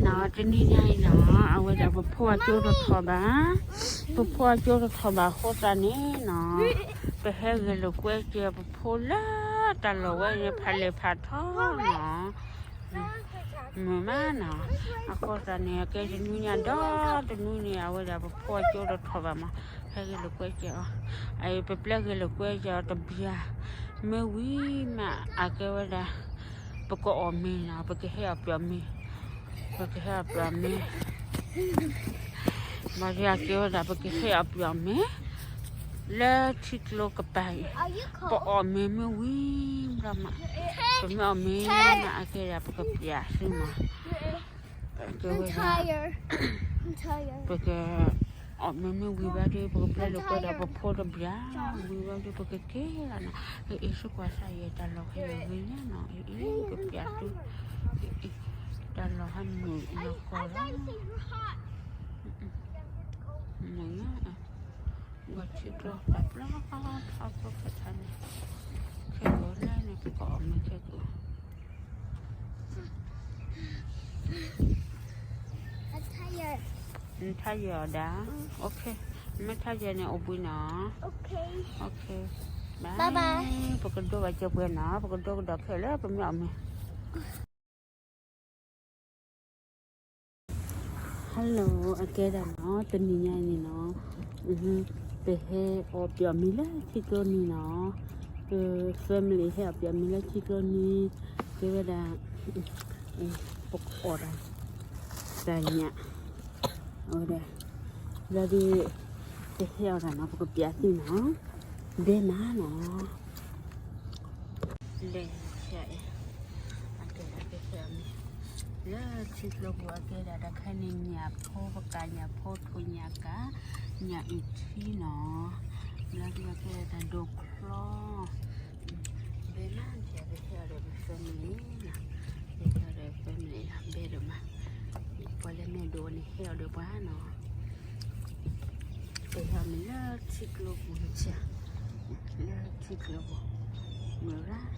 တနံၤညါအံၤနီၤ အဝဲဒၣ်ပဖိအကၠိတထီၣ်ဘၣ်, ပဖိအကၠိတထီၣ်ဘၣ်အဃိသတးန့ၣ်နီၤ ပဟဲဂဲၤလိာ်ကွဲက့ၤပဖိလၢတၢ်လီၢ်ဝဲန့ၣ် ဖးလဲၢ်ဖးထီနီၤ မုာ်မးနီၤ, အဃိသတးန့ၣ် အကဲတနွံညါဒီးတနွံန့ၣ် အဝဲဒၣ်ပဖိအကၠိတထီၣ်ဘၣ်မး ဟဲဂဲၤလိာ်ကွဲက့ၤအီၤ, အအံၤပပျဲဂဲၤလိာ်ကွဲက့ၤအီၤတဘျီ, မ့ၢ်ဝံၤမး အကဲဝဲဒၣ် ပကအီၣ်မ့ၤနီၤ ပကဟဲအီၣ်ပှၤမ့ၤ, ပကဟဲအီၣ်ပှၤမ့ၤ ဘၣ်ဒီးအကဲဝဲဒၣ် ပကဟဲအီၣ်ပှၤမ့ၤ လၢထံကျိကပၤအံၤ, ပအီၣ်မ့ၤမ့ၢ်ဝံၤဘျီမး, ပမ့ၢ်အီၣ်မ့ၤမး အကဲဒၣ်ပကပျးသုမး, ကဲဝဲဒၣ် ပက အီၣ်မ့ၤမ့ၢ်ဝံၤဘျီဒီး ပကပျဲလိာ်ကွဲဒီးပဖိတဘျီ, ဝံၤဘျီဒီး ပကက့ၤလီၤနီၤ, အအံၤစ့ၢ်ကီးသးယဲၢ်တၢ်လီၢ်ဟဲယဲၢ်ဂ့ၤညါနီၤ, အအံၤပပျးသု, တၢ်လီၢ်ဟဲမုာ်လီၤကီးလီၤ, မုာ်ညါ, ဂီၤထံကျိတၢ်ပျီထီဖိဖဲထါန့ၣ်, ခဲကိာ်လၢန့ၣ် ပကအီၣ်မ့ၤခဲကိာ် နထါယဲၢ်အီၤဒၣ်, မ့ၢ်ထါယဲၢ်န့ၣ်အိၣ်ဘှံးနီၤ, ဘၣ်, ပကဒိဘၣ်ကၢပှဲၤနီၤ, ပကဒိကဒီးခဲလၢပမ့ၢ်အီၣ်မ့ၤ Hello အကဲဒၣ်နီၤ တနံၤညါအံၤန့ၣ်နီၤ, ပဟဲအီၣ်ပှၤမ့ၤလၢထံကျိနံၤနီၤ, ပ family ဟဲအီၣ်ပှၤမ့ၤလၢထံကျိနံၤ, ကဲဝဲဒၣ် ပကအီၣ်တၢ် တၢ်ညၣ်, အဝဲဒၣ် ဘျီဒီး ပဟဲအီၣ်တၢ်နီၤ ပကပျးသုနီၤ, ဘဲမးနီၤ လဲၤဖဲအံၤ, အကဲဒၣ်ကဟဲအီၣ်မ့ၤ လၢထံကျိပူၤ အကဲဒၣ်တၢ်ခဲအံၤန့ၣ် ညၣ်ဖိပကၤ ညၣ်ဖိထိၣ်ညၣ်ကး ညၣ်အုၣ်ထံနီၤ, လၢဒုးအကဲဒၣ်တၢ်ဒိးချီ ဘဲမး ပဟဲအီၣ်ဒီးပ family နီၤ, ပဟဲအီၣ်ဒီး family ဘဲဒိၣ်မး, ပှၤလၢမဲာ်ဒိၣ်န့ၣ်ဟဲအီၣ်ဒီးပှၤနီၤ ပဟဲအီၣ်မ့ၤလၢထံကျိပူၤဆၢ, လၢထံကျိပူၤ, မုာ်ရၣ်,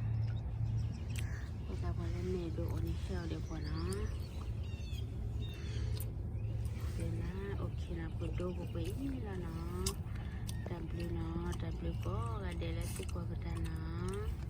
အဃိသတးပှၤလၢမဲာ်ဒိၣ်အီၤန့ၣ်ဟဲအီၣ်ဒီးပှၤနီၤ, ပမၤ okay နီၤ ပဒိပပှဲၤအံၤလီၤနီၤ, တၢ်ဘျုးနီၤ တၢ်ဘျုးကိးဂၤဒဲးလၢသုကွၢ်ပတၢ်နီၤ